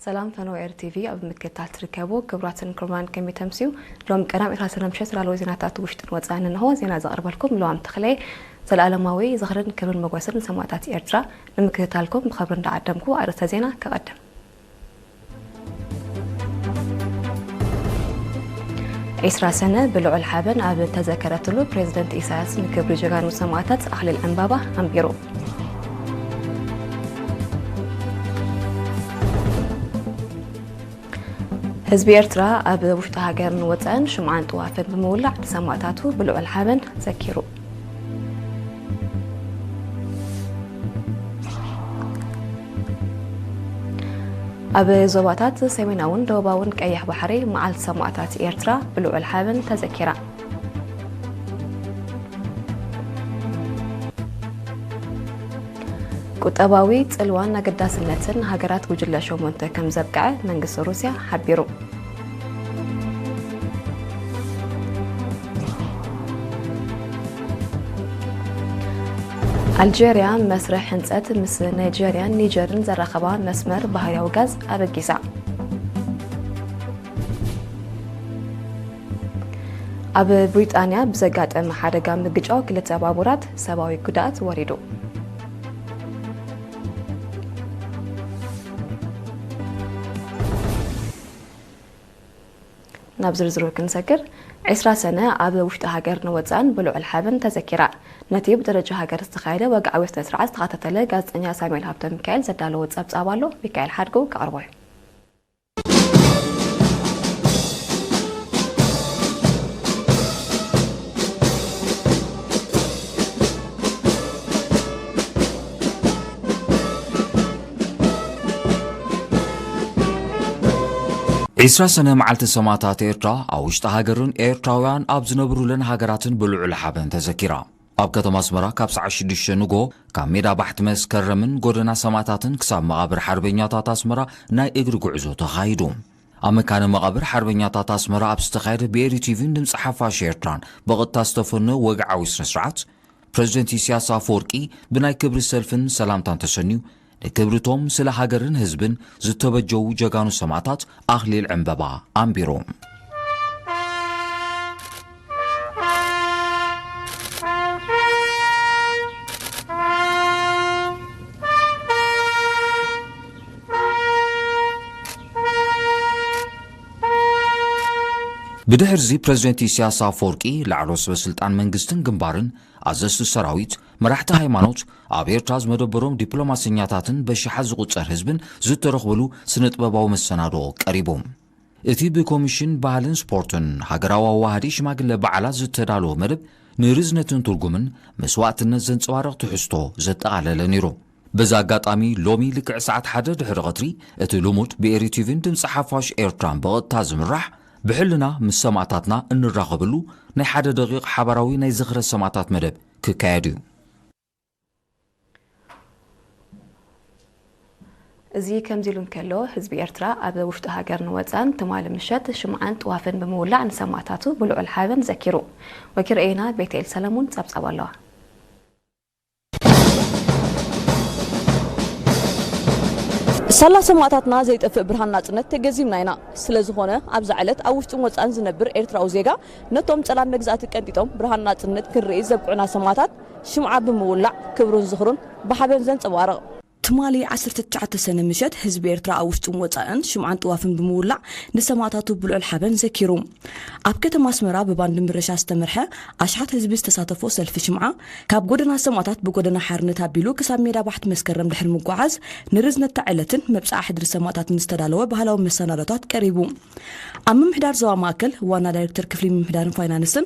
ሰላም ፈነወ ኤር ቲቪ ኣብ ምክትታል ትርከቡ ክቡራትን ክቡራን፣ ከመይ ተምስዩ? ሎም ቀዳም ዕስራ ሰነ ምሸት ላዕለዎት ዜናታት ውሽጥን ወጻእን እንሆ። ዜና ዘቕርበልኩም ለዋም ተኽለ። ዘላለማዊ ዝኽርን ክብርን መጎስን ንሰማእታት ኤርትራ። ንምክትታልኩም ብኽብሪ እንዳዓደምኩ ኣርእስተ ዜና ከቐድም። ዕስራ ሰነ ብልዑል ሓበን ኣብ ተዘከረትሉ፣ ፕሬዝደንት ኢሳያስ ንክብሪ ጀጋኑ ሰማእታት ኣኽሊል ዕምባባ ኣንቢሩ። ህዝቢ ኤርትራ ኣብ ውሽጢ ሃገርን ወጻእን ሽምዓን ጥዋፍን ብምውላዕ ንሰማእታቱ ብልዑል ሓበን ዘኪሩ። ኣብ ዞባታት ሰሜናውን ደቡባውን ቀይሕ ባሕሪ መዓልቲ ሰማእታት ኤርትራ ብልዑል ሓበን ተዘኪራ። ቁጠባዊ ጽልዋን ኣገዳስነትን ሃገራት ጉጅለ ሸሞንተ ከም ዘብቅዐ መንግስቲ ሩስያ ሓቢሩ። ኣልጀርያ መስርሕ ህንጸት ምስ ናይጀርያን ኒጀርን ዘራኸባ መስመር ባህርያዊ ጋዝ ኣበጊሳ። ኣብ ብሪጣንያ ብዘጋጠመ ሓደጋ ምግጫው ክልተ ባቡራት ሰብኣዊ ጉድኣት ወሪዱ። ናብ ዝርዝሩ ክንሰግር፣ ዕስራ ሰነ ኣብ ውሽጢ ሃገር ንወጻእን ብልዑል ሓበን ተዘኪራ። ነቲ ብደረጃ ሃገር ዝተኻየደ ወግዓዊ ስነ ስርዓት ዝተኸታተለ ጋዜጠኛ ሳሙኤል ሃብተ ሚካኤል ዘዳለዎ ጸብጻብ ኣሎ። ሚካኤል ሓድጉ ከቕርቦ እዩ። ዒስራ ሰነ መዓልቲ ሰማእታት ኤርትራ ኣብ ውሽጢ ሃገርን ኤርትራውያን ኣብ ዝነብሩለን ሃገራትን ብልዑል ሓበን ተዘኪራ። ኣብ ከተማ ኣስመራ ካብ ሰዓት ሽዱሽተ ንግሆ ካብ ሜዳ ባሕቲ መስከረምን ጎደና ሰማእታትን ክሳብ መቓብር ሓርበኛታት ኣስመራ ናይ እግሪ ጉዕዞ ተኻይዱ። ኣብ መካነ መቓብር ሓርበኛታት ኣስመራ ኣብ ዝተኻየደ ብኤሪ ቲቪን ድምፂ ሓፋሽ ኤርትራን ብቐጥታ ዝተፈነወ ወግዓዊ ስነ ስርዓት፣ ፕረዚደንት ኢሳያስ ኣፈወርቂ ብናይ ክብሪ ሰልፍን ሰላምታን ተሰንዩ፣ ንክብርቶም ስለ ሃገርን ህዝብን ዝተበጀዉ ጀጋኑ ሰማእታት ኣኽሊል ዕምበባ ኣንቢሩ። ብድሕርዚ ፕረዚደንት ኢሳያስ ኣፈወርቂ፣ ላዕለዎት ሰበ ስልጣን መንግስትን ግንባርን፣ ኣዘዝቲ ሰራዊት፣ መራሕቲ ሃይማኖት፣ ኣብ ኤርትራ ዝመደበሮም ዲፕሎማሰኛታትን በሽሓት ዝቑጸር ህዝብን ዝተረኽብሉ ስነ ጥበባዊ መሰናድኦ ቀሪቡ። እቲ ብኮሚሽን ባህልን ስፖርትን ሃገራዊ ኣዋሃዲ ሽማግለ በዓላት ዝተዳለወ መደብ ንርዝነትን ትርጉምን መስዋእትነት ዘንጸባርቕ ትሕዝቶ ዘጠቓለለ ነይሩ። በዚ ኣጋጣሚ ሎሚ ልክዕ ሰዓት ሓደ ድሕሪ ቐትሪ እቲ ልሙድ ብኤሪ ቲቪን ድምፂ ሓፋሽ ኤርትራን ብቐጥታ ዝምራሕ ብሕልና ምስ ሰማእታትና እንራኸበሉ ናይ ሓደ ደቂቕ ሓባራዊ ናይ ዝኽረ ሰማእታት መደብ ክካየድ እዩ። እዚ ከምዚ ኢሉ እንከሎ፣ ህዝቢ ኤርትራ ኣብ ውሽጢ ሃገርን ወጻእን ትማሊ ምሸት ሽምዓን ጥዋፍን ብምውላዕ ንሰማእታቱ ብልዑል ሓበን ዘኪሩ። ወኪል ርኤና ቤተኤል ሰለሙን ጸብጻብ ኣለዋ። ሳላ ሰማእታትና ዘይጠፍእ ብርሃን ናጽነት ተገዚምና ኢና። ስለ ዝኾነ፣ ኣብዛ ዕለት ኣብ ውሽጥን ወጻእን ዝነብር ኤርትራዊ ዜጋ ነቶም ጸላም መግዛእቲ ቀንጢጦም ብርሃን ናጽነት ክንርኢ ዘብቅዑና ሰማእታት ሽምዓ ብምውላዕ ክብሩን ዝኽሩን ብሓበን ዘንጸባርቕ። ትማሊ ዓሰርተ ትሽዓተ ሰነ ምሸት ህዝቢ ኤርትራ ኣብ ውሽጥን ወጻእን ሽምዓን ጥዋፍን ብምውላዕ ንሰማእታቱ ብልዑል ሓበን ዘኪሩ። ኣብ ከተማ ኣስመራ ብባንድ ምረሻ ዝተመርሐ ኣሽሓት ህዝቢ ዝተሳተፎ ሰልፊ ሽምዓ ካብ ጎደና ሰማእታት ብጎደና ሓርነት ኣቢሉ ክሳብ ሜዳ ባሕቲ መስከረም ድሕሪ ምጓዓዝ ንርዝነት እታ ዕለትን መብጽዓ ሕድሪ ሰማእታትን ዝተዳለወ ባህላዊ መሰናዶታት ቀሪቡ። ኣብ ምምሕዳር ዞባ ማእከል ዋና ዳይሬክተር ክፍሊ ምምሕዳርን ፋይናንስን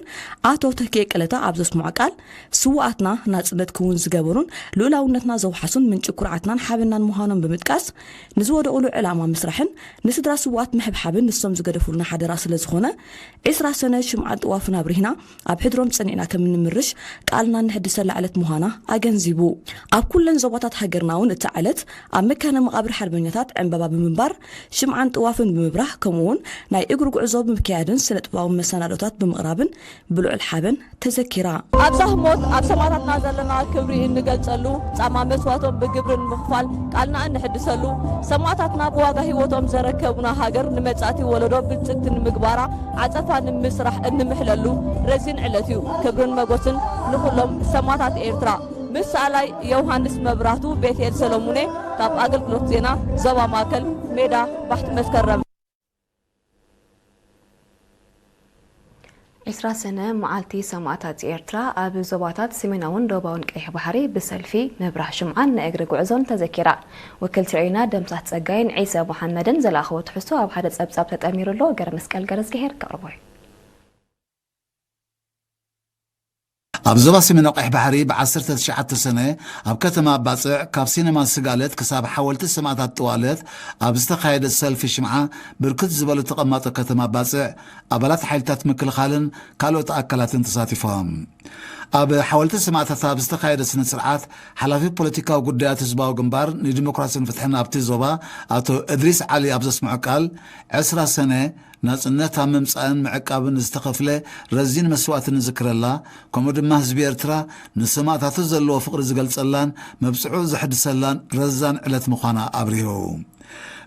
ኣቶ ተኪኤ ቀለታ ኣብ ዘስምዖ ቃል፣ ስዉኣትና ናጽነት ክውን ዝገበሩን ልኡላውነትና ዘውሓሱን ምንጪ ኩርዓትናን ሓበናን ምዃኖም ብምጥቃስ፣ ንዝወደቑሉ ዕላማ ምስራሕን ንስድራ ስዉኣት ምሕብሓብን ንሶም ዝገደፉልና ሓደራ ስለ ዝኾነ፣ ዒስራ ሰነ ሽምዓን ጥዋፍን ኣብሪህና ኣብ ሕድሮም ጸኒዕና ከም እንምርሽ ቃልና እንሕድሰላ ዕለት ምዃና ኣገንዚቡ። ኣብ ኩለን ዞባታት ሃገርና እውን እታ ዕለት ኣብ መካነ መቓብር ሓርበኛታት ዕምባባ ብምንባር፣ ሽምዓን ጥዋፍን ብምብራህ፣ ከምኡ'ውን ናይ እግሪ ጉዕዞ ብምክያድን ስነ ጥበባዊ መሰናዶታት ብምቕራብን ብልዑል ሓበን ተዘኪራ። ኣብዛ ህሞት ኣብ ሰማእታትና ዘለና ክብሪ እንገልጸሉ፣ ጻማ መስዋእቶም ብግብርን ክፋል ቃልና እንሕድሰሉ፣ ሰማእታትና ብዋጋ ህይወቶም ዘረከቡና ሃገር ንመጻእቲ ወለዶ ብልጽግቲ ንምግባራ ዓጸፋ ንምስራሕ እንምሕለሉ ረዚን ዕለት እዩ። ክብርን መጎስን ንኹሎም ሰማእታት ኤርትራ። ምስ ሰኣላይ ዮሃንስ መብራህቱ፣ ቤትኤል ሰሎሙኔ፣ ካብ ኣገልግሎት ዜና ዞባ ማእከል፣ ሜዳ ባሕቲ መስከረም። ዒስራ ሰነ መዓልቲ ሰማእታት ኤርትራ ኣብ ዞባታት ሰሜናውን ደቡባውን ቀይሕ ባሕሪ ብሰልፊ፣ ምብራህ ሽምዓን ናይ እግሪ ጉዕዞን ተዘኪራ። ወኪል ትርኢና ደምሳስ ጸጋይን ዒሰ መሓመድን ዝለኣኽዎ ትሕዝቶ ኣብ ሓደ ጸብጻብ ተጠሚሩ ኣሎ። ገረመስቀል ገረዝግሄር ከቕርቦ እዩ። ኣብ ዞባ ሰሜናዊ ቀይሕ ባሕሪ ብ ዓሰርተ ትሽዓተ ሰነ ኣብ ከተማ ኣባጽዕ ካብ ሲነማ ስጋለት ክሳብ ሓወልቲ ሰማእታት ጥዋለት ኣብ ዝተኻየደ ሰልፊ ሽምዓ ብርክት ዝበሉ ተቐማጦ ከተማ ኣባጽዕ፣ ኣባላት ሓይልታት ምክልኻልን ካልኦት ኣካላትን ተሳቲፎም። ኣብ ሓወልቲ ሰማእታት ኣብ ዝተኻየደ ስነ ስርዓት ሓላፊ ፖለቲካዊ ጉዳያት ህዝባዊ ግንባር ንዲሞክራስን ፍትሕን ኣብቲ ዞባ ኣቶ እድሪስ ዓሊ ኣብ ዘስምዖ ቃል፣ ዕስራ ሰነ ናጽነት ኣብ ምምጻእን ምዕቃብን ዝተኸፍለ ረዚን መስዋእቲ ንዝክረላ፣ ከምኡ ድማ ህዝቢ ኤርትራ ንሰማእታቱ ዘለዎ ፍቕሪ ዝገልጸላን መብጽዑ ዘሕድሰላን ረዛን ዕለት ምዃና ኣብሪሁ።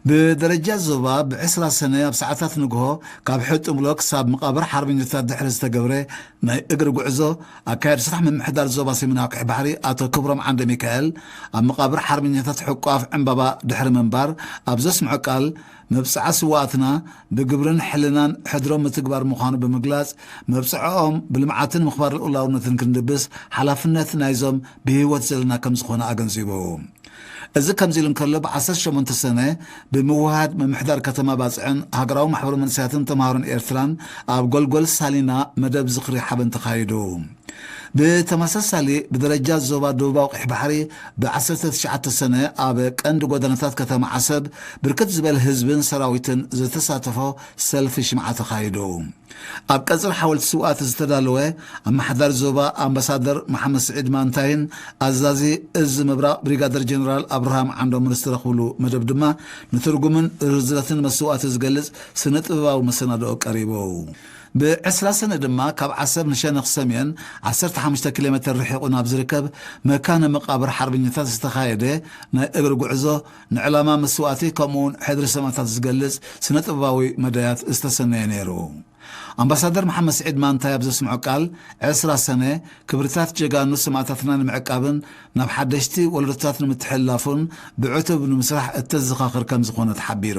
ብደረጃ ዞባ ብ ዕስራ ሰነ ኣብ ሰዓታት ንግሆ ካብ ሕጡምሎ ክሳብ መቓብር ሓርበኛታት ድሕሪ ዝተገብረ ናይ እግሪ ጉዕዞ፣ ኣካያዲ ስራሕ ምምሕዳር ዞባ ሰሜናዊ ቀይሕ ባሕሪ ኣቶ ክብሮም ዓንደ ሚካኤል፣ ኣብ መቓብር ሓርበኛታት ሕቋፍ ዕምባባ ድሕሪ ምንባር ኣብ ዘስምዖ ቃል፣ መብጽዓ ስውኣትና ብግብርን ሕልናን ሕድሮም ምትግባር ምዃኑ ብምግላጽ፣ መብጽዓኦም ብልምዓትን ምኽባር ልኡላውነትን ክንድብስ ሓላፍነት ናይዞም ብህይወት ዘለና ከም ዝኾነ ኣገንዚቡ። እዚ ከምዚ ኢሉ እንከሎ፣ ብ ዓሰርተ ሸሞንተ ሰነ ብምውህሃድ ምምሕዳር ከተማ ባጽዕን ሃገራዊ ማሕበር መንእሰያትን ተምሃሮን ኤርትራን ኣብ ጎልጎል ሳሊና መደብ ዝኽሪ ሓበን ተኻይዱ። ብተመሳሳሊ፣ ብደረጃ ዞባ ደቡባዊ ቀይሕ ባሕሪ ብ ዓሰርተ ትሽዓተ ሰነ ኣብ ቀንዲ ጎደናታት ከተማ ዓሰብ ብርክት ዝበለ ህዝብን ሰራዊትን ዝተሳተፎ ሰልፊ ሽምዓ ተኻይዱ። ኣብ ቀጽሪ ሓወልቲ ስውኣት ዝተዳለወ፣ ኣመሓዳሪ ዞባ ኣምባሳደር መሓመድ ስዒድ ማንታይን ኣዛዚ እዚ ምብራቕ ብሪጋደር ጀነራል ኣብርሃም ዓንዶምን ዝተረኽብሉ መደብ ድማ፣ ንትርጉምን ርዝነትን መስዋእቲ ዝገልጽ ስነ ጥበባዊ መሰናድኦ ቀሪቡ። ብ ዕስራ ሰነ ድማ ካብ ዓሰብ ንሸነኽ ሰሜን ዓሰርተ ሓሙሽተ ኪሎ ሜተር ርሒቑ ናብ ዝርከብ መካነ መቓብር ሓርበኛታት ዝተኻየደ ናይ እግሪ ጉዕዞ፣ ንዕላማ መስዋእቲ ከምኡውን ሕድሪ ሰማእታት ዝገልጽ ስነ ጥበባዊ መዳያት ዝተሰነየ ነይሩ። ኣምባሳደር መሓመድ ስዒድ ማንታይ ኣብ ዘስምዖ ቃል፣ ዕስራ ሰነ ክብርታት ጀጋኑ ሰማእታትና ንምዕቃብን ናብ ሓደሽቲ ወለዶታት ንምትሕልላፉን ብዕቱብ ንምስራሕ እተዘኻኽር ከም ዝኾነ ተሓቢሩ።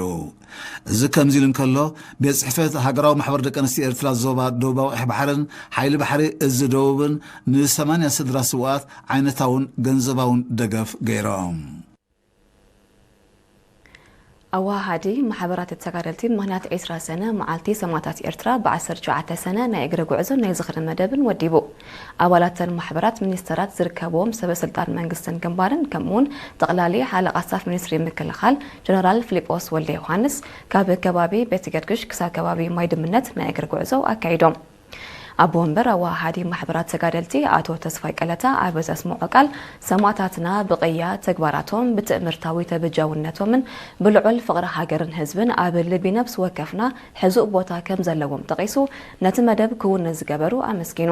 እዚ ከምዚ ኢሉ እንከሎ፣ ቤት ጽሕፈት ሃገራዊ ማሕበር ደቂ ኣንስትዮ ኤርትራ ዞባ ደቡባዊ ቀይሕ ባሕርን ሓይሊ ባሕሪ እዚ ደቡብን ንሰማንያ ስድራ ስውኣት ዓይነታውን ገንዘባውን ደገፍ ገይሮም። ኣወሃሃዲ ማሕበራት ተጋደልቲ ምኽንያት ዕስራ ሰነ መዓልቲ ሰማእታት ኤርትራ ብ ዓሰርተ ትሽዓተ ሰነ ናይ እግሪ ጉዕዞን ናይ ዝኽሪ መደብን ወዲቡ። ኣባላተን ማሕበራት ሚኒስተራት ዝርከብዎም ሰበ ስልጣን መንግስትን ግንባርን ከምኡውን ጠቕላሊ ሓለቓ ስታፍ ሚኒስትሪ ምክልኻል ጀነራል ፊሊጶስ ወልደ ዮሃንስ ካብ ከባቢ ቤት ገርግሽ ክሳብ ከባቢ ማይ ድምነት ናይ እግሪ ጉዕዞ ኣካይዶም። ኣቦ ወንበር ኣወሃሃዲ ማሕበራት ተጋደልቲ ኣቶ ተስፋይ ቀለታ ኣብ ዘስምዖ ቃል፣ ሰማእታትና ብቕያ ተግባራቶም፣ ብትእምርታዊ ተበጃውነቶምን ብልዑል ፍቕሪ ሃገርን ህዝብን ኣብ ልቢ ነብሲ ወከፍና ሕዙእ ቦታ ከም ዘለዎም ጠቒሱ፣ ነቲ መደብ ክውን ንዝገበሩ ኣመስጊኑ።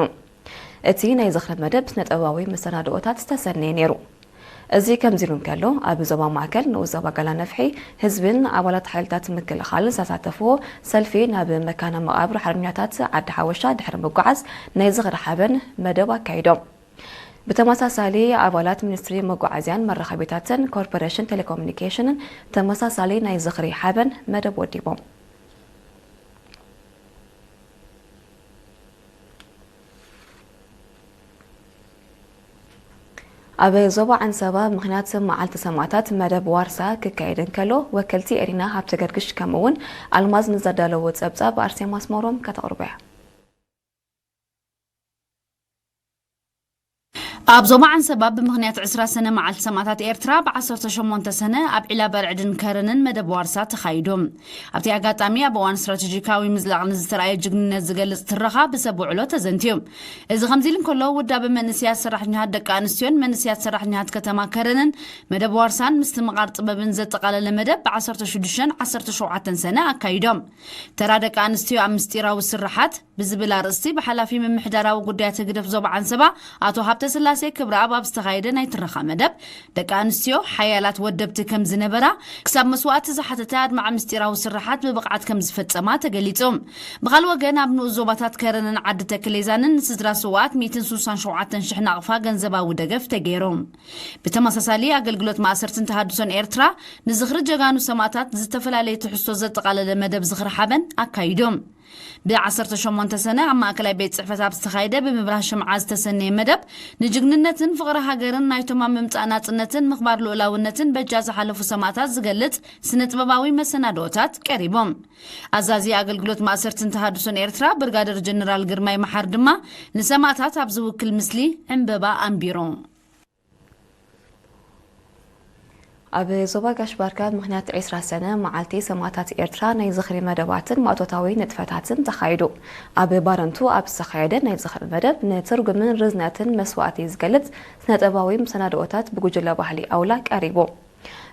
እቲ ናይ ዝኽሪ መደብ ስነ ጥበባዊ መሰናድኦታት ዝተሰነየ ነይሩ። እዚ ከምዚ ኢሉ እንከሎ፣ ኣብ ዞባ ማእከል ንኡስ ዞባ ጋላ ነፍሒ ህዝብን ኣባላት ሓይልታት ምክልኻልን ዝተሳተፍዎ ሰልፊ ናብ መካነ መቓብር ሓርበኛታት ዓዲ ሓወሻ ድሕሪ ምጉዓዝ ናይ ዝኽሪ ሓበን መደብ ኣካይዶም። ብተመሳሳሊ ኣባላት ሚኒስትሪ መጓዓዝያን መራኸቢታትን ኮርፖሬሽን ቴሌኮሙኒኬሽንን ተመሳሳሊ ናይ ዝኽሪ ሓበን መደብ ወዲቦም። ኣብ ዞባ ዓንሰባ ምኽንያት መዓልቲ ሰማእታት መደብ ዋርሳ ክካየድ እንከሎ፣ ወከልቲ ኤሪና ሃብተ ገርግሽ ከምኡ እውን ኣልማዝ ንዘዳለዎ ጸብጻብ ኣርሴማ ኣስመሮም ከተቕርቦ እያ። ኣብ ዞባ ዓንሰባ ብምኽንያት ዕስራ ሰነ መዓልቲ ሰማእታት ኤርትራ ብ ዓሰርተ ሸሞንተ ሰነ ኣብ ዒላ በርዕድን ከረንን መደብ ዋርሳ ተኻይዱ። ኣብቲ ኣጋጣሚ ኣብ እዋን ስትራቴጂካዊ ምዝላቕ ንዝተረኣየ ጅግንነት ዝገልጽ ትረኻ ብሰብ ውዕሎ ተዘንትዩ። እዚ ከምዚ ኢሉ እንከሎ፣ ውዳበ መንእሰያት ሰራሕተኛታት ደቂ ኣንስትዮን መንእሰያት ሰራሕተኛታት ከተማ ከረንን መደብ ዋርሳን ምስትምቓር ጥበብን ዘጠቓለለ መደብ ብ ዓሰርተ ሽዱሽተን ዓሰርተ ሸውዓተን ሰነ ኣካይዶም። ተራ ደቂ ኣንስትዮ ኣብ ምስጢራዊ ስርሓት፣ ብዝብል ኣርእስቲ ብሓላፊ ምምሕዳራዊ ጉዳያት ህግደፍ ዞባ ዓንሰባ ኣቶ ሃብተስላሴ ክብረኣብ ኣብ ዝተኻየደ ናይ ትረኻ መደብ፣ ደቂ ኣንስትዮ ሓያላት ወደብቲ ከም ዝነበራ፣ ክሳብ መስዋእቲ ዝሓተተ ኣድማዒ ምስጢራዊ ስርሓት ብብቕዓት ከም ዝፈጸማ ተገሊጹ። ብኻልእ ወገን፣ ኣብ ንኡስ ዞባታት ከረንን ዓዲ ተክሌዛንን ንስድራ ስውኣት ሚእትን ስሳን ሸውዓተን ሽሕ ናቕፋ ገንዘባዊ ደገፍ ተገይሩ። ብተመሳሳሊ፣ ኣገልግሎት ማእሰርትን ተሃድሶን ኤርትራ ንዝኽሪ ጀጋኑ ሰማእታት ዝተፈላለየ ትሕዝቶ ዘጠቓለለ መደብ ዝኽሪ ሓበን ኣካይዶም። ብ ዓሰርተ ሸሞንተ ሰነ ኣብ ማእከላይ ቤት ጽሕፈት ኣብ ዝተኻየደ ብምብራህ ሽምዓ ዝተሰነየ መደብ፣ ንጅግንነትን ፍቕሪ ሃገርን ናይቶም ኣብ ምምጻእ ናጽነትን ምኽባር ልኡላውነትን በጃ ዝሓለፉ ሰማእታት ዝገልጽ ስነ ጥበባዊ መሰናድኦታት ቀሪቦም። ኣዛዚ ኣገልግሎት ማእሰርትን ተሃድሶን ኤርትራ ብርጋደር ጀነራል ግርማይ መሓር ድማ ንሰማእታት ኣብ ዝውክል ምስሊ ዕምበባ ኣንቢሩ። ኣብ ዞባ ጋሽ ባርካ ምኽንያት ዕስራ ሰነ መዓልቲ ሰማእታት ኤርትራ ናይ ዝኽሪ መደባትን ማእቶታዊ ንጥፈታትን ተኻይዱ። ኣብ ባረንቱ ኣብ ዝተኻየደ ናይ ዝኽሪ መደብ፣ ንትርጉምን ርዝነትን መስዋእቲ ዝገልጽ ስነ-ጥበባዊ መሰናድኦታት ብጉጅለ ባህሊ ኣውላ ቀሪቡ።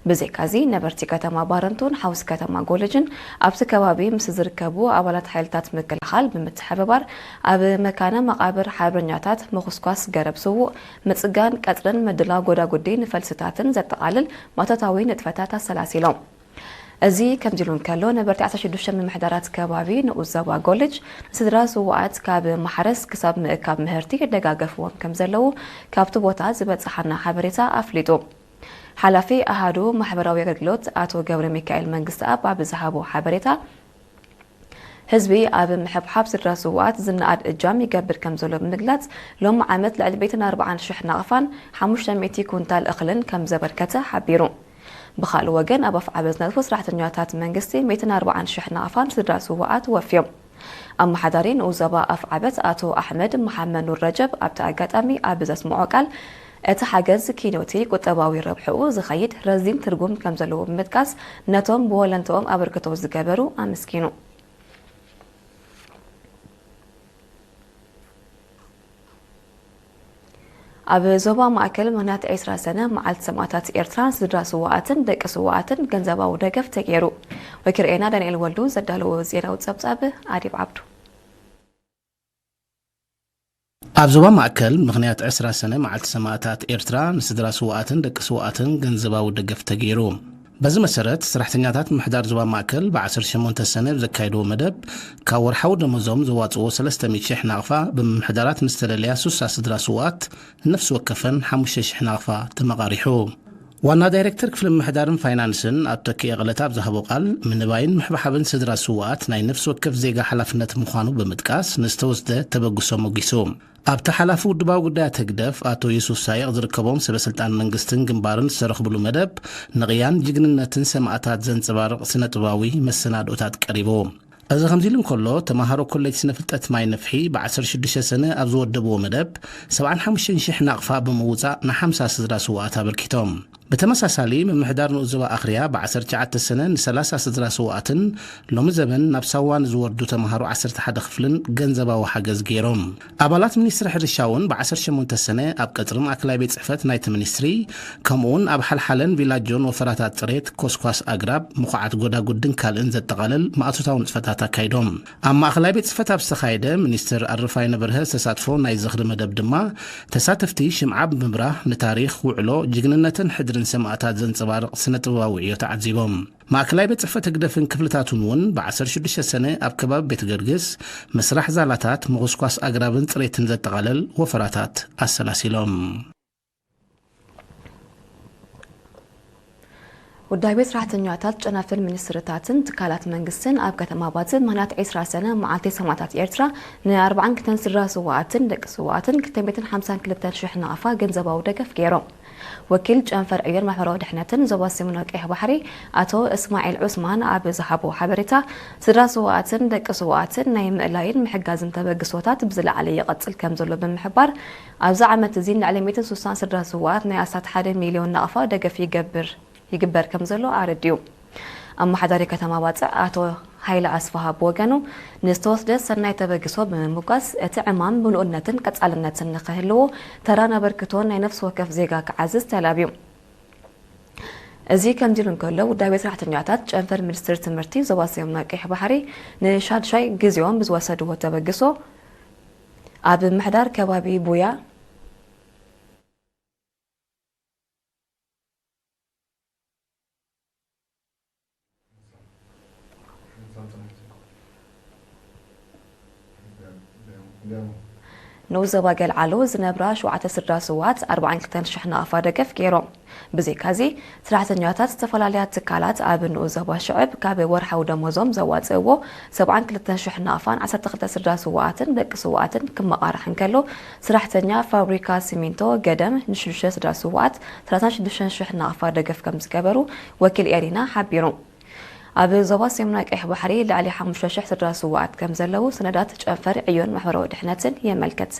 ብዘይካዚ፣ ነበርቲ ከተማ ባረንቱን ሓውሲ ከተማ ጎለጅን ኣብቲ ከባቢ ምስ ዝርከቡ ኣባላት ሓይልታት ምክልኻል ብምትሕብባር፣ ኣብ መካነ መቓብር ሓርበኛታት ምኹስኳስ ገረብ ስዉእ፣ ምጽጋን ቀጽርን ምድላው ጎዳጉዲ ንፈልስታትን ዘጠቓልል ማእቶታዊ ንጥፈታት ኣሰላሲሎም። እዚ ከምዚ ኢሉ እንከሎ፣ ነበርቲ ዓሰርተ ሽዱሽተ ምምሕዳራት ከባቢ ንኡስ ዞባ ጎለጅ ንስድራ ስዉኣት ካብ ማሕረስ ክሳብ ምእካብ ምህርቲ ይደጋገፍዎም ከም ዘለዉ ካብቲ ቦታ ዝበጽሓና ሓበሬታ ኣፍሊጡ። ሓላፊ ኣሃዱ ማሕበራዊ ኣገልግሎት ኣቶ ገብረ ሚካኤል መንግስተኣብ ኣብ ዝሃቦ ሓበሬታ፣ ህዝቢ ኣብ ምሕብሓብ ስድራ ስዉኣት ዝነኣድ እጃም ይገብር ከም ዘሎ ብምግላጽ፣ ሎሚ ዓመት ልዕሊ ሚእትን ኣርባዓን ሽሕ ናቕፋን ሓሙሽተ ሚእቲ ኩንታል እኽልን ከም ዘበርከተ ሓቢሩ። ብኻልእ ወገን፣ ኣብ ኣፍዓበት ዝነጥፉ ሰራሕተኛታት መንግስቲ ሚእትን ኣርባዓን ሽሕ ናቕፋን ስድራ ስዉኣት ወፍዮም። ኣመሓዳሪ ንኡስ ዞባ ኣፍዓበት ኣቶ ኣሕመድ መሓመድ ኑር ረጀብ ኣብቲ ኣጋጣሚ ኣብ ዘስምዖ ቃል፣ እቲ ሓገዝ ኪኖቲ ቁጠባዊ ረብሕኡ ዝኸይድ ረዚን ትርጉም ከም ዘለዎ ብምጥቃስ፣ ነቶም ብወለንትኦም ኣበርክቶ ዝገበሩ ኣመስጊኑ። ኣብ ዞባ ማእከል ምኽንያት ዕስራ ሰነ መዓልቲ ሰማእታት ኤርትራ ስድራ ስውኣትን ደቂ ስውኣትን ገንዘባዊ ደገፍ ተገይሩ። ወኪርኤና ዳንኤል ወልዱ ዘዳለዎ ዜናዊ ጸብጻብ ኣዲብ ዓብዱ። ኣብ ዞባ ማእከል ምኽንያት ዕስራ ሰነ መዓልቲ ሰማእታት ኤርትራ ንስድራ ስውኣትን ደቂ ስውኣትን ገንዘባዊ ደገፍ ተገይሩ። በዚ መሰረት፣ ሰራሕተኛታት ምምሕዳር ዞባ ማእከል ብ ዓሰርተ ሸሞንተ ሰነ ብዘካየድዎ መደብ፣ ካብ ወርሓዊ ደሞዞም ዘዋጽእዎ ሰለስተ ሚእቲ ሽሕ ናቕፋ ብምምሕዳራት ንዝተደለያ ሱሳ ስድራ ስውኣት ንነፍሲ ወከፈን ሓሙሽተ ሽሕ ናቕፋ ተመቓሪሑ። ዋና ዳይሬክተር ክፍሊ ምምሕዳርን ፋይናንስን ኣቶ ተኪኤ ቀለታ ኣብ ዝሃቦ ቃል፣ ምንባይን ምሕብሓብን ስድራ ስውኣት ናይ ነፍሲ ወከፍ ዜጋ ሓላፍነት ምዃኑ ብምጥቃስ፣ ንዝተወስደ ተበግሶ ሞጊሱ። ኣብቲ ሓላፊ ውድባዊ ጉዳያት ህግደፍ ኣቶ ዩሱፍ ሳይቕ ዝርከቦም ሰበ ስልጣን መንግስትን ግንባርን ዝተረኽብሉ መደብ፣ ንቕያን ጅግንነትን ሰማእታት ዘንጸባርቕ ስነ ጥበባዊ መሰናድኦታት ቀሪቡ። እዚ ከምዚ ኢሉ እንከሎ፣ ተማሃሮ ኮሌጅ ስነ ፍልጠት ማይ ነፍሒ ብ ዓሰርተ ሽዱሽተ ሰነ ኣብ ዝወደብዎ መደብ፣ ሰብዓን ሓሙሽተን ሽሕ ናቕፋ ብምውጻእ ንሓምሳ ስድራ ስውኣት ኣበርኪቶም። ብተመሳሳሊ፣ ምምሕዳር ንኡስ ዞባ ኣኽርያ ብ ዓሰርተ ትሽዓተ ሰነ ንሰላሳ ስድራ ስውኣትን ሎሚ ዘበን ናብ ሳዋ ንዝወርዱ ተምሃሮ ዓሰርተ ሓደ ክፍልን ገንዘባዊ ሓገዝ ገይሮም። ኣባላት ሚኒስትሪ ሕርሻ እውን ብ ዓሰርተ ሸሞንተ ሰነ ኣብ ቀጽሪ ማእከላይ ቤት ጽሕፈት ናይቲ ሚኒስትሪ፣ ከምኡውን ኣብ ሓልሓለን ቪላጆን ወፈራታት ጽሬት፣ ኮስኳስ ኣግራብ፣ ምኹዓት ጎዳጉድን ካልእን ዘጠቓልል ማእቶታዊ ንጥፈታት ኣካይዶም። ኣብ ማእከላይ ቤት ጽሕፈት ኣብ ዝተኻየደ፣ ሚኒስትር ኣረፋይነ በርሀ ዝተሳትፎ ናይ ዝኽሪ መደብ ድማ፣ ተሳተፍቲ ሽምዓ ብምብራህ ንታሪኽ፣ ውዕሎ፣ ጅግንነትን ሕድርን ሰማእታት ዘንጸባርቕ ስነ ጥበባዊ ዕዮ ተዓዚቦም። ማእከላይ ቤት ጽሕፈት ህግደፍን ክፍልታቱን እውን ብ ዓሰርተ ሽዱሽተ ሰነ ኣብ ከባቢ ቤት ገርግስ ምስራሕ ዛላታት፣ ምኹስኳስ ኣግራብን ጽሬትን ዘጠቓለል ወፈራታት ኣሰላሲሎም። ውዳቤ ሰራሕተኛታት ጨናፍር ሚኒስትርታትን ትካላት መንግስትን ኣብ ከተማ ባጽዕ ምኽንያት ዕስራ ሰነ መዓልቲ ሰማእታት ኤርትራ ን ኣርባዓን ክልተን ስድራ ስውኣትን ደቂ ስውኣትን ክልተ ሚእትን ሓምሳን ክልተን ሽሕ ናቕፋ ገንዘባዊ ደገፍ ገይሮም። ወኪል ጨንፈር ዕዮን ማሕበራዊ ድሕነትን ዞባ ሰሜናዊ ቀይሕ ባሕሪ ኣቶ እስማዒል ዑስማን ኣብ ዝሃቦ ሓበሬታ፣ ስድራ ስውኣትን ደቂ ስውኣትን ናይ ምእላይን ምሕጋዝን ተበግሶታት ብዝለዓለ ይቐጽል ከም ዘሎ ብምሕባር፣ ኣብዚ ዓመት እዚ ንልዕሊ ሚእትን ስሳን ስድራ ስውኣት ናይ ኣስታት ሓደ ሚልዮን ናቕፋ ደገፍ ይገብር ይግበር ከም ዘሎ ኣረዲኡ። ኣመሓዳሪ ከተማ ባጽዕ ኣቶ ሃይለ ኣስፍሃ ብወገኑ፣ ንዝተወስደ ሰናይ ተበግሶ ብምምጓስ፣ እቲ ዕማም ምሉእነትን ቀጻልነትን ንኽህልዎ ተራን ኣበርክቶን ናይ ነፍሲ ወከፍ ዜጋ ክዓዝዝ ተላብዩ። እዚ ከምዚ ኢሉ እንከሎ፣ ውዳቤ ሰራሕተኛታት ጨንፈር ሚኒስትሪ ትምህርቲ ዞባ ሰሜን ቀይሕ ባሕሪ ንሻድሻይ ግዜኦም ብዝወሰድዎ ተበግሶ ኣብ ምሕዳር ከባቢ ቡያ ንኡስ ዞባ ገልዓሎ ዝነብራ ሸውዓተ ስድራ ስውኣት ኣርባዓን ክልተን ሽሕ ናቕፋ ደገፍ ገይሮም። ብዘይካዚ፣ ሰራሕተኛታት ዝተፈላለያ ትካላት ኣብ ንኡስ ዞባ ሽዕብ ካብ ወርሓዊ ደሞዞም ዘዋፅእዎ ሰብዓን ክልተን ሽሕ ናቕፋን ዓሰርተ ክልተ ስድራ ስውኣትን ደቂ ስውኣትን ክመቓራሕ እንከሎ፣ ሰራሕተኛ ፋብሪካ ሲሚንቶ ገደም ንሽዱሽተ ስድራ ስውኣት ሰላሳን ሽዱሽተን ሽሕ ናቕፋ ደገፍ ከም ዝገበሩ ወኪል ኤሪና ሓቢሩ። ኣብ ዞባ ሰሜናዊ ቀይሕ ባሕሪ ልዕሊ ሓሙሽተ ሽሕ ስድራ ስውኣት ከም ዘለዉ ሰነዳት ጨንፈር ዕዮን ማሕበራዊ ድሕነትን የመልክት።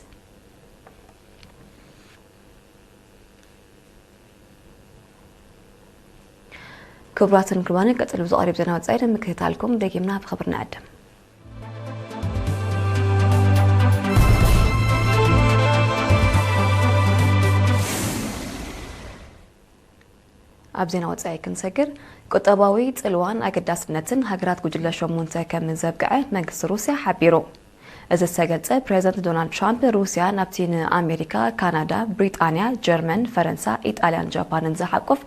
ክቡራትን ክቡራንን፣ ቀጺሉ ዝቐርብ ዜና ወጻኢ ንምክትታልኩም ደጊምና ብኽብሪ ንዕድም። ኣብ ዜና ወጻኢ ክንሰግር፣ ቁጠባዊ ጽልዋን ኣገዳስነትን ሃገራት ጉጅለ ሸሞንተ ከም ዘብቅዐ መንግስቲ ሩስያ ሓቢሩ። እዚ ዝተገልጸ ፕሬዚደንት ዶናልድ ትራምፕ፣ ሩስያ ናብቲ ንኣሜሪካ፣ ካናዳ፣ ብሪጣንያ፣ ጀርመን፣ ፈረንሳ፣ ኢጣልያን ጃፓንን ዝሓቁፍ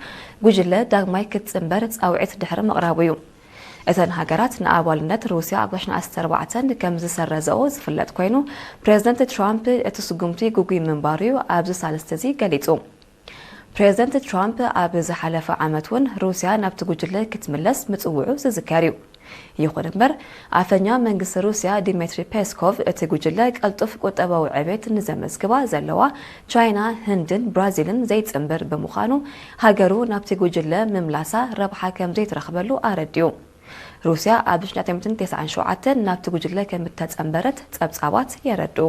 ጉጅለ ዳግማይ ክትጽንበር ጻውዒት ድሕሪ ምቕራቡ እዩ። እተን ሃገራት ንኣባልነት ሩስያ ኣብ ክልተ ሽሕን ዓሰርተ ኣርባዕተን ከም ዝሰረዘኦ ዝፍለጥ ኮይኑ፣ ፕሬዚደንት ትራምፕ እቲ ስጉምቲ ግጉይ ምንባሩ እዩ ኣብዚ ሳልስቲ እዚ ገሊጹ። ፕሬዚደንት ትራምፕ ኣብ ዝሓለፈ ዓመት እውን ሩስያ ናብቲ ጉጅለ ክትምለስ ምጽውዑ ዝዝከር እዩ። ይኹን እምበር፣ ኣፈኛ መንግስቲ ሩስያ ዲሜትሪ ፔስኮቭ፣ እቲ ጉጅለ ቀልጡፍ ቁጠባዊ ዕቤት ንዘመዝግባ ዘለዋ ቻይና፣ ህንድን ብራዚልን ዘይጽንብር ብምዃኑ፣ ሃገሩ ናብቲ ጉጅለ ምምላሳ ረብሓ ከም ዘይትረኽበሉ ኣረዲኡ። ሩስያ ኣብ ሽሕን ትሽዓተ ሚእትን ተስዓን ሸውዓተን ናብቲ ጉጅለ ከም እተጸንበረት ጸብጻባት የረድኡ።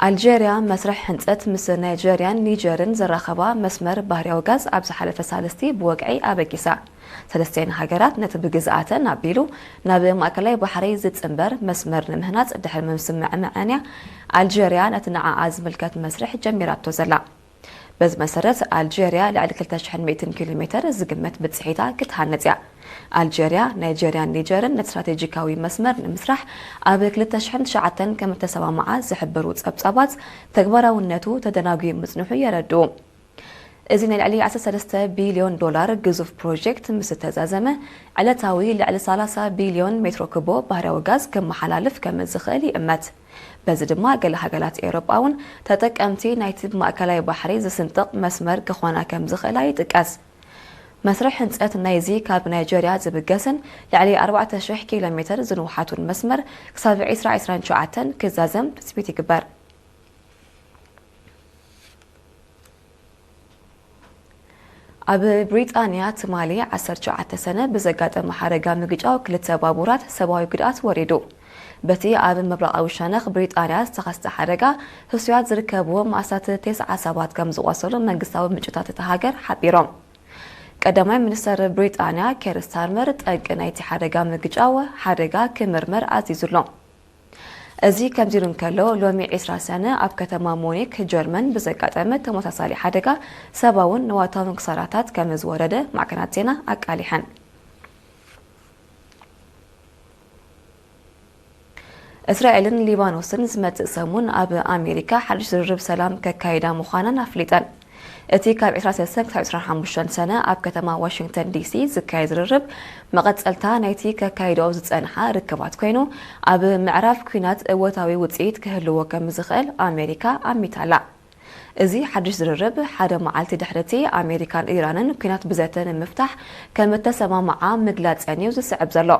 ኣልጀርያ መስርሕ ህንጸት ምስ ናይጀርያን ኒጀርን ዘራኸባ መስመር ባህርያዊ ጋዝ ኣብ ዝሓለፈ ሳልስቲ ብወግዒ ኣበጊሳ። ሰለስቲኤን ሃገራት ነቲ ብግዝኣተን ኣቢሉ ናብ ማእከላይ ባሕሪ ዝጽንበር መስመር ንምህናጽ ድሕሪ ምስምዕማዐን እያ ኣልጀርያ ነቲ ንዓኣ ዝምልከት መስርሕ ጀሚራቶ ዘላ። በዚ መሰረት፣ ኣልጀርያ ልዕሊ ክልተ ሽሕን ሚእትን ኪሎ ሜተር ዝግመት ብጽሒታ ክትሃንጽ እያ። ኣልጀርያ፣ ናይጀርያን ኒጀርን ነቲ ስትራቴጂካዊ መስመር ንምስራሕ ኣብ ክልተ ሽሕን ትሽዓተን ከም እተሰማምዓ ዝሕብሩ ጸብጻባት፣ ተግባራውነቱ ተደናጒዩ ምጽንሑ የረድኡ። እዚ ናይ ልዕሊ ዓሰርተ ሰለስተ ቢልዮን ዶላር ግዙፍ ፕሮጀክት ምስ እተዛዘመ፣ ዕለታዊ ልዕሊ ሰላሳ ቢልዮን ሜትሮ ኩቦ ባህርያዊ ጋዝ ከመሓላልፍ ከም ዝኽእል ይእመት። በዚ ድማ ገለ ሃገራት ኤውሮጳ እውን ተጠቀምቲ ናይቲ ብማእከላይ ባሕሪ ዝስንጥቕ መስመር ክኾና ከም ዝኽእላ ይጥቀስ። መስርሕ ህንጸት ናይዚ ካብ ናይጀርያ ዝብገስን ልዕሊ ኣርባዕተ ሽሕ ኪሎ ሜተር ዝንውሓቱን መስመር ክሳብ ዕስራ ዕስራን ትሽዓተን ክዛዘም ትጽቢት ይግበር። ኣብ ብሪጣንያ ትማሊ ዓሰርተ ትሽዓተ ሰነ ብዘጋጠመ ሓደጋ ምግጫው ክልተ ባቡራት ሰብኣዊ ጉድኣት ወሪዱ። በቲ ኣብ ምብራቓዊ ሸነኽ ብሪጣንያ ዝተኸስተ ሓደጋ፣ ህሱያት ዝርከብዎም ኣስታት ተስዓ ሰባት ከም ዝቖሰሉ መንግስታዊ ምንጭታት እታ ሃገር ሓቢሮም። ቀዳማይ ሚኒስተር ብሪጣንያ ኬር ስታርመር፣ ጠንቂ ናይቲ ሓደጋ ምግጫው ሓደጋ ክምርመር ኣዚዙ ኣሎ። እዚ ከምዚ ኢሉ እንከሎ፣ ሎሚ ዕስራ ሰነ ኣብ ከተማ ሙኒክ ጀርመን ብዘጋጠመ ተመሳሳሊ ሓደጋ ሰብኣውን ንዋታውን ክሳራታት ከም ዝወረደ ማዕከናት ዜና ኣቃሊሐን። እስራኤልን ሊባኖስን ዝመጽእ ሰሙን ኣብ ኣሜሪካ ሓድሽ ዝርርብ ሰላም ከካይዳ ምዃነን ኣፍሊጠን። እቲ ካብ ዕስራን ሰለስተን ክሳብ ዕስራን ሓሙሽተን ሰነ ኣብ ከተማ ዋሽንግተን ዲሲ ዝካየድ ዝርርብ፣ መቐጸልታ ናይቲ ከካይድኦ ዝጸንሓ ርክባት ኮይኑ፣ ኣብ ምዕራፍ ኲናት እወታዊ ውጽኢት ክህልዎ ከም ዝኽእል ኣሜሪካ ኣሚታላ። እዚ ሓድሽ ዝርርብ፣ ሓደ መዓልቲ ድሕሪ እቲ ኣሜሪካን ኢራንን ኲናት ብዘተ ንምፍታሕ ከም እተሰማምዓ ምግላጸን እዩ ዝስዕብ ዘሎ።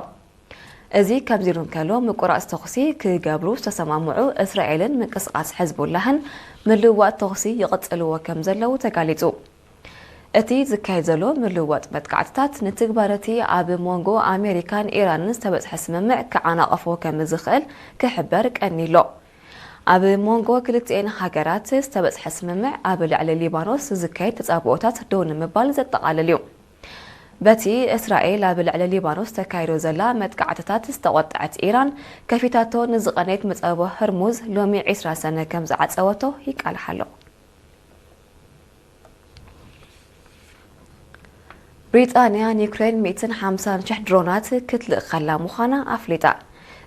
እዚ ከምዚ ኢሉ እንከሎ፣ ምቁራጽ ተኹሲ ክገብሩ ዝተሰማምዑ እስራኤልን ምንቅስቓስ ሕዝቡላህን ምልውዋጥ ተኹሲ ይቕጽልዎ ከም ዘለዉ ተጋሊጹ። እቲ ዝካየድ ዘሎ ምልውዋጥ መጥቃዕትታት፣ ንትግባረ እቲ ኣብ መንጎ ኣሜሪካን ኢራንን ዝተበጽሐ ስምምዕ ክዓናቕፎ ከም ዝኽእል ክሕበር ቀኒሎ። ኣብ መንጎ ክልቲኤን ሃገራት ዝተበጽሐ ስምምዕ፣ ኣብ ልዕሊ ሊባኖስ ዝካየድ ተጻብኦታት ደው ንምባል ዘጠቓልል እዩ። በቲ እስራኤል ኣብ ልዕሊ ሊባኖስ ተካይዶ ዘላ መጥቃዕትታት ዝተቖጥዐት ኢራን፣ ከፊታቶ ንዝቐነየት መጻብቦ ህርሙዝ ሎሚ ዕስራ ሰነ ከም ዝዓጸወቶ ይቃልሕ ኣሎ። ብሪጣንያ ንዩክሬን ሚእትን ሓምሳን ሽሕ ድሮናት ክትልእኸላ ምዃና ኣፍሊጣ።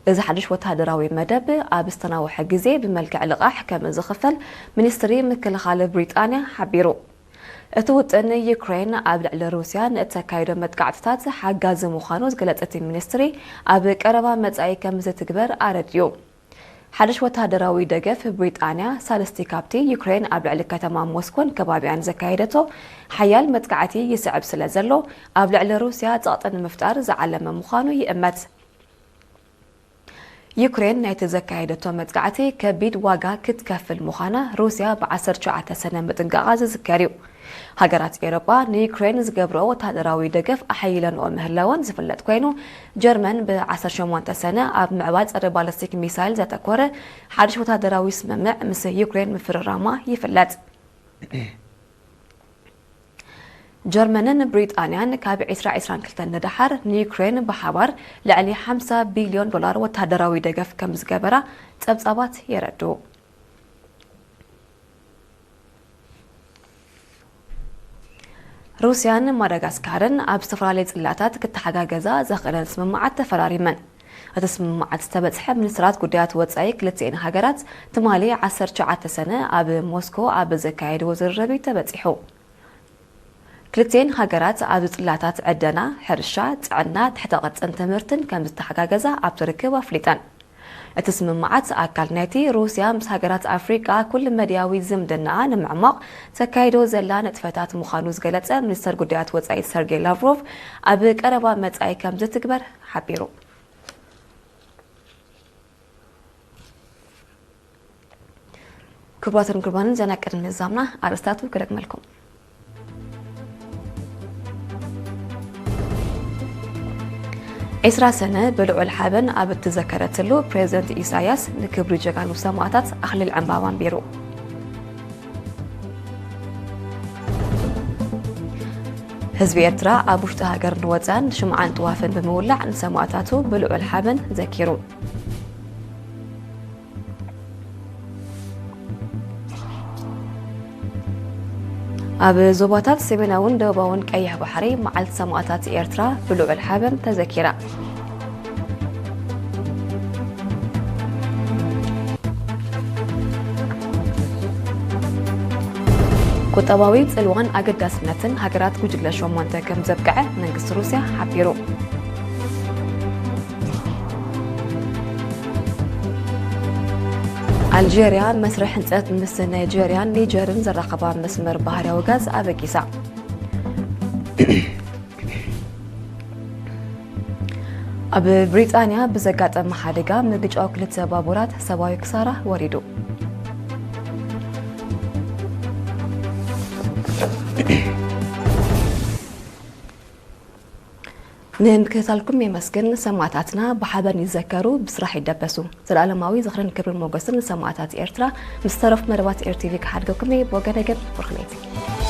እዚ ሓድሽ ወተሃደራዊ መደብ ኣብ ዝተናውሐ ግዜ ብመልክዕ ልቓሕ ከም ዝኽፈል ሚኒስትሪ ምክልኻል ብሪጣንያ ሓቢሩ። እቲ ውጥን ዩክሬን ኣብ ልዕሊ ሩስያ ንእተካይዶ መጥቃዕትታት ሓጋዚ ምዃኑ ዝገለጸ እቲ ሚኒስትሪ፣ ኣብ ቀረባ መጻኢ ከም ዝትግበር ኣረድዩ። ሓድሽ ወተሃደራዊ ደገፍ ብሪጣንያ ሳልስቲ ካብቲ ዩክሬን ኣብ ልዕሊ ከተማ ሞስኮን ከባቢኣን ዘካየደቶ ሓያል መጥቃዕቲ ይስዕብ ስለ ዘሎ፣ ኣብ ልዕሊ ሩስያ ጸቕጢ ንምፍጣር ዝዓለመ ምዃኑ ይእመት። ዩክሬን ናይቲ ዘካየደቶ መጥቃዕቲ ከቢድ ዋጋ ክትከፍል ምዃና ሩስያ ብ ዓሰርተ ትሽዓተ ሰነ ምጥንቃቓ ዝዝከር እዩ። ሃገራት ኤውሮጳ ንዩክሬን ዝገብርኦ ወተሃደራዊ ደገፍ ኣሐይለንኦ ምህላወን ዝፍለጥ ኮይኑ፣ ጀርመን ብ ዓሰርተ ሸሞንተ ሰነ ኣብ ምዕባል ጸረ ባለስቲክ ሚሳይል ዘተኮረ ሓድሽ ወተሃደራዊ ስምምዕ ምስ ዩክሬን ምፍርራማ ይፍለጥ። ጀርመንን ብሪጣንያን ካብ ዕስራ ዕስራን ክልተን ንደሓር ንዩክሬን ብሓባር ልዕሊ ሓምሳ ቢልዮን ዶላር ወተሃደራዊ ደገፍ ከም ዝገበራ ጸብጻባት የረድኡ። ሩስያን ማዳጋስካርን ኣብ ዝተፈላለዩ ጽላታት ክተሓጋገዛ ዘኽእለን ስምምዓት ተፈራሪመን። እቲ ስምምዓት ዝተበጽሐ ሚኒስትራት ጉዳያት ወጻኢ ክልቲኤን ሃገራት ትማሊ ዓሰርተ ትሽዓተ ሰነ ኣብ ሞስኮ ኣብ ዘካየድዎ ዝርርብ እዩ ተበጺሑ። ክልቲኤን ሃገራት ኣብ ጽላታት ዕደና፣ ሕርሻ፣ ጥዕና፣ ትሕተ ቅርጽን ትምህርትን ከም ዝተሓጋገዛ ኣብቲ ርክብ ኣፍሊጠን። እቲ ስምምዓት ኣካል ናይቲ ሩስያ ምስ ሃገራት ኣፍሪቃ ኩል መድያዊ ዝምድናኣ ንምዕማቕ ተካይዶ ዘላ ንጥፈታት ምዃኑ ዝገለጸ ሚኒስተር ጉዳያት ወጻኢ ሰርጌይ ላቭሮቭ፣ ኣብ ቀረባ መጻኢ ከም ዝትግበር ሓቢሩ። ክቡራትን ክቡራንን፣ ዜና ቅድሚ ምዛምና ኣርእስታቱ ክደግመልኩም። ዕስራ ሰነ ብልዑል ሓበን ኣብ እትዘከረትሉ፣ ፕሬዚደንት ኢሳያስ ንክብሪ ጀጋኑ ሰማእታት ኣኽሊል ዕምባባ ኣንቢሩ። ህዝቢ ኤርትራ ኣብ ውሽጢ ሃገር ንወጻን ሽምዓን ጥዋፍን ብምውላዕ ንሰማእታቱ ብልዑል ሓበን ዘኪሩ። ኣብ ዞባታት ሰሜናውን ደቡባውን ቀይሕ ባሕሪ መዓልቲ ሰማእታት ኤርትራ ብልዑል ሓበን ተዘኪራ። ቁጠባዊ ጽልዋን ኣገዳስነትን ሃገራት ጉጅለ ሸሞንተ ከም ዘብቅዐ መንግስቲ ሩስያ ሓቢሩ። ኣልጀርያ መስርሕ ህንጸት ምስ ናይጀርያን ኒጀርን ዘራኸባ መስመር ባህርያዊ ጋዝ ኣበጊሳ። ኣብ ብሪጣንያ ብዘጋጠመ ሓደጋ ምግጫው ክልተ ባቡራት ሰብኣዊ ክሳራ ወሪዱ። ንምክትታልኩም የመስግን። ሰማእታትና ብሓበን ይዘከሩ፣ ብስራሕ ይደበሱ። ዘለኣለማዊ ዝኽርን ክብርን ሞገስን ንሰማእታት ኤርትራ። ምስ ተረፉ መደባት ኤር ቲቪ ክሓድገኩም እየ። ብወገነይ ግን ብሩኽ ለይቲ።